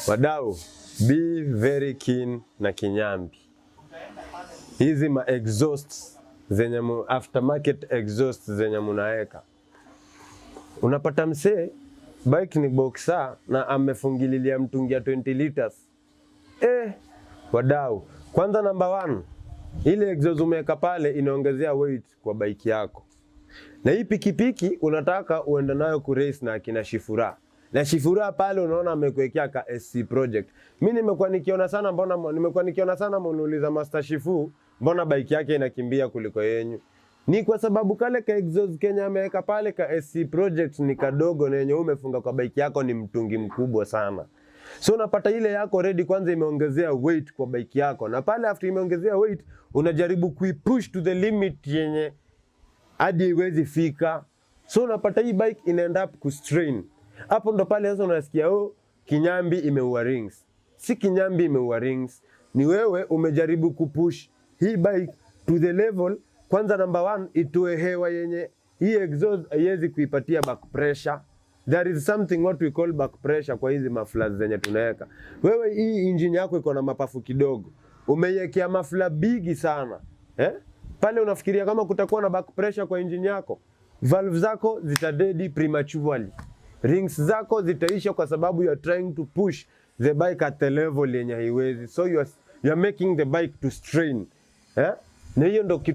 Wadau, be very keen na kinyambi. Hizi ma exhausts zenye aftermarket exhausts zenye munaweka, unapata msee bike ni boxer na amefungililia mtungi ya 20 liters. Wadau, kwanza number one, ile exhaust umeweka pale inaongezea weight kwa bike yako, na hii pikipiki unataka uende nayo kurace na akina Shifura na Shifura pale unaona amekuwekea ka SC Project. Mi nimekuwa nikiona sana, mbona nimekuwa nikiona sana mniuliza Master Shifu, mbona bike yake inakimbia kuliko yenyu? Ni kwa sababu kale ka exhaust Kenya ameweka pale ka SC Project ni kadogo, na yenye umefunga kwa bike yako ni mtungi mkubwa sana. So unapata ile yako ready kwanza imeongezea weight kwa bike yako, na pale after imeongezea weight unajaribu kuipush to the limit yenye hadi iwezi fika. So unapata hii bike ina end up kustrain. Hapo ndo pale sasa unasikia, "Oh, kinyambi imeua rings." Si kinyambi imeua rings, ni wewe umejaribu kupush hii bike to the level. Kwanza number one, itoe hewa yenye hii exhaust haiwezi kuipatia back pressure. There is something what we call back pressure kwa hizi mufflers zenye tunaweka. Wewe hii engine yako iko na mapafu kidogo, umeiwekea muffler bigi sana, eh? Pale unafikiria kama kutakuwa na back pressure kwa engine yako? Valve zako zitadedi prematurely, rings zako zitaisha kwa sababu you are trying to push the bike at the level yenye haiwezi, so you are making the bike to strain, eh? Na hiyo ndo kitu